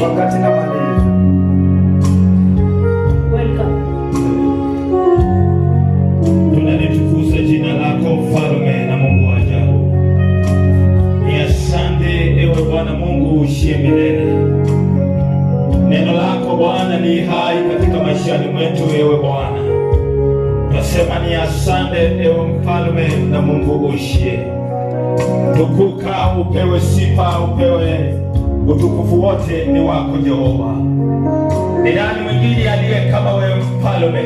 Wakati namaliza. Welcome. Tunalitukuza jina lako, Mfalme na Mungu wa ajabu. Ni asante, ewe Bwana Mungu uishie milele. Neno lako, Bwana, ni hai katika maishani mwetu, ewe Bwana. Twasema ni asante, ewe Mfalme na Mungu uishie. Tukuka, upewe sifa, upewe utukufu, wote ni wako Jehova. Ni nani mwingine aliye kama wewe, Mfalme?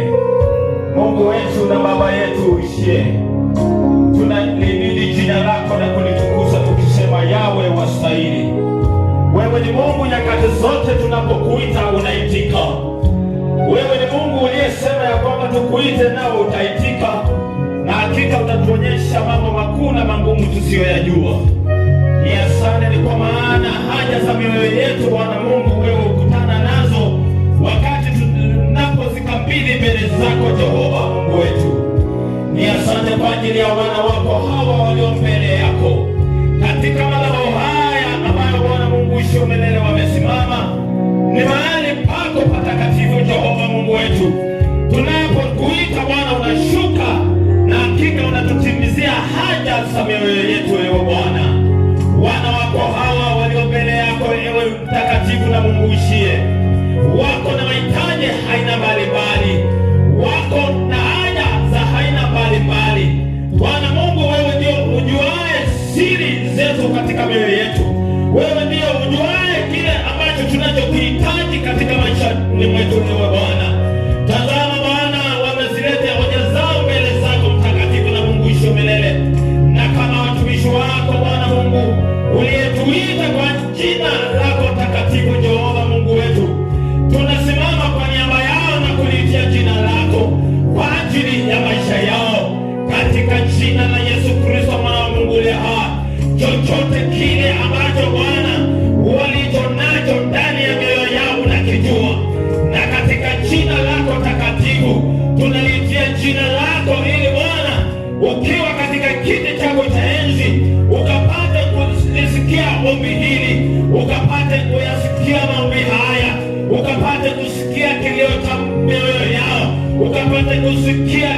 Mungu wetu na Baba yetu uishie, tunalihimidi jina lako na kulitukuza tukisema, Yawe wastahili. Wewe ni Mungu, nyakati zote tunapokuita unaitika. Wewe ni Mungu uliyesema ya kwamba tukuite nao utaitika, na hakika utatuonyesha mambo makuu na magumu tusiyoyajua. Ni asante, ni kwa maana haja za mioyo yetu, Bwana Mungu, wewe hukutana nazo wakati tunapozikabidhi mbele zako, Jehova Mungu wetu. Ni asante kwa ajili ya wana wako hawa walio mbele yako katika madhabahu haya ambayo, Bwana Mungu uishio milele, wamesimama. Ni mahali pako patakatifu, Jehova Mungu wetu. Tunapokuita, Bwana, unashuka na hakika unatutimizia haja za mioyo yetu, ewe Bwana. Wana wako hawa walio mbele yako, ewe mtakatifu na Mungu uishie, wako na mahitaji aina mbalimbali, wako na haja za aina mbalimbali. Bwana Mungu, wewe ndio ujuae siri zetu katika mioyo yetu. Wewe ndio ujuae kile ambacho tunachokihitaji katika maisha ni mwetu, ewe Bwana. Tazama Bwana, wamezileta hoja zao mbele zako, mtakatifu na Mungu uishio milele, na kama watumishi wako, Bwana Mungu uliyetuita kwa jina lako takatifu, Jehova Mungu wetu, tunasimama kwa niaba yao na kuliitia jina lako kwa ajili ya maisha yao, katika jina la Yesu Kristo mwana wa Mungu aliye hai. Chochote kile ambacho, Bwana, walicho nacho ndani ya mioyo yao unakijua, na katika jina lako takatifu tunaliitia jina lako ili, Bwana, ukiwa katika kiti chako cha enzi ukapate kulisikia ombi hili, ukapate kuyasikia maombi haya, ukapate kusikia kilio cha mioyo yao, ukapate kusikia